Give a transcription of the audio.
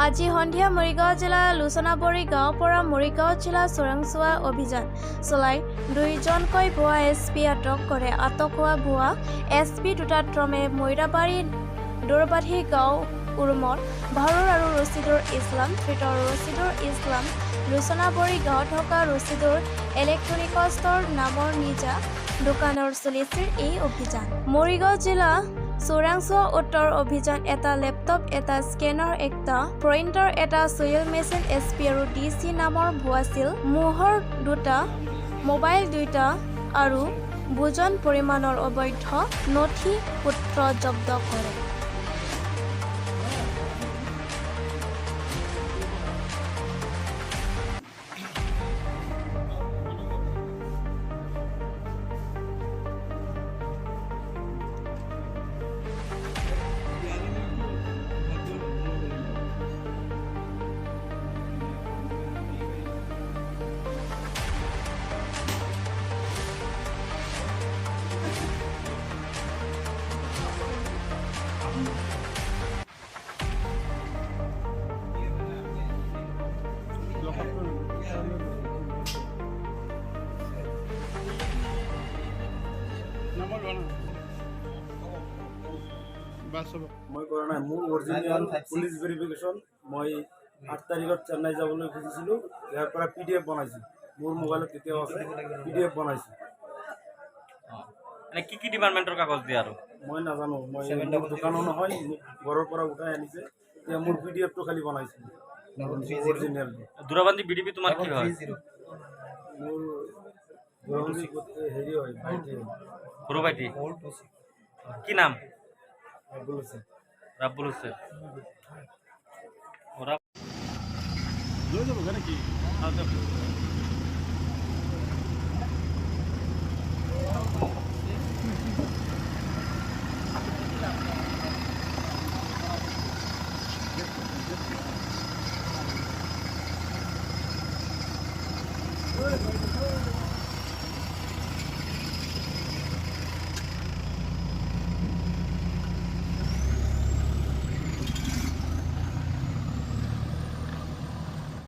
আজি সন্ধিয়া মৰিগাঁও জিলাৰ লোচনাবৰী গাঁৱৰ পৰা মৰিগাঁও জিলা চোৰাংচোৱা অভিযান চলাই দুইজনকৈ ভুৱা এছ পি আটক কৰে। আটক হোৱা ভুৱা এছ পি দুটা ক্ৰমে মৈৰাবাৰী দৌৰবাধী গাঁও উৰমৰ ভাৰুৰ আৰু ৰচিদুৰ ইছলাম। ধৃত ৰচিদুৰ ইছলাম লোচনাবৰী গাঁৱত থকা ৰচিদুৰ ইলেক্ট্ৰনিকছৰ নামৰ নিজা দোকানৰ চলিছিল এই অভিযান। মৰিগাঁও জিলা চোৰাংচোৱা উত্তৰ অভিযান এটা লেপটপ, এটা স্কেনাৰ, এটা প্ৰিণ্টাৰ, এটা চুইল মেচিন, এছ পি আৰু ডি চি নামৰ ভুৱা চিল মোহৰ দুটা, মোবাইল দুটা আৰু বুজন পৰিমাণৰ অবৈধ নথি পত্ৰ জব্দ কৰে। মই কৰা নাই। মোৰ অৰিজিনেল পুলিচ ভেৰিফিকেশ্যন। মই 8 তাৰিখত চেন্নাই যাবলৈ খুজিছিলোঁ। ইয়াৰ পৰা পিডিএফ বনাইছোঁ, মোৰ মোবাইলত তেতিয়াও আছে, পিডিএফ বনাইছোঁ। মানে কি কি ডিপাৰ্টমেণ্টৰ কাগজ দিয়ে আৰু? মই নাজানো, মই মোৰ দোকানো নহয়, মোক ঘৰৰ পৰা উঠাই আনিছে। এতিয়া মোৰ পিডিএফটো খালি বনাইছোঁ, অৰিজিনেলটো। দূৰাবান্দি বি ডি পি তোমাৰ কি হয়? মোৰ দূৰৱৰ্তী হেৰি হয়, ভাইটি হয়। সৰু ভাইটি। কি নাম? আব্দুল হোসেন। ৰাব্বুল হুছেইন। ওৰা লৈ যাব নেকি? Good.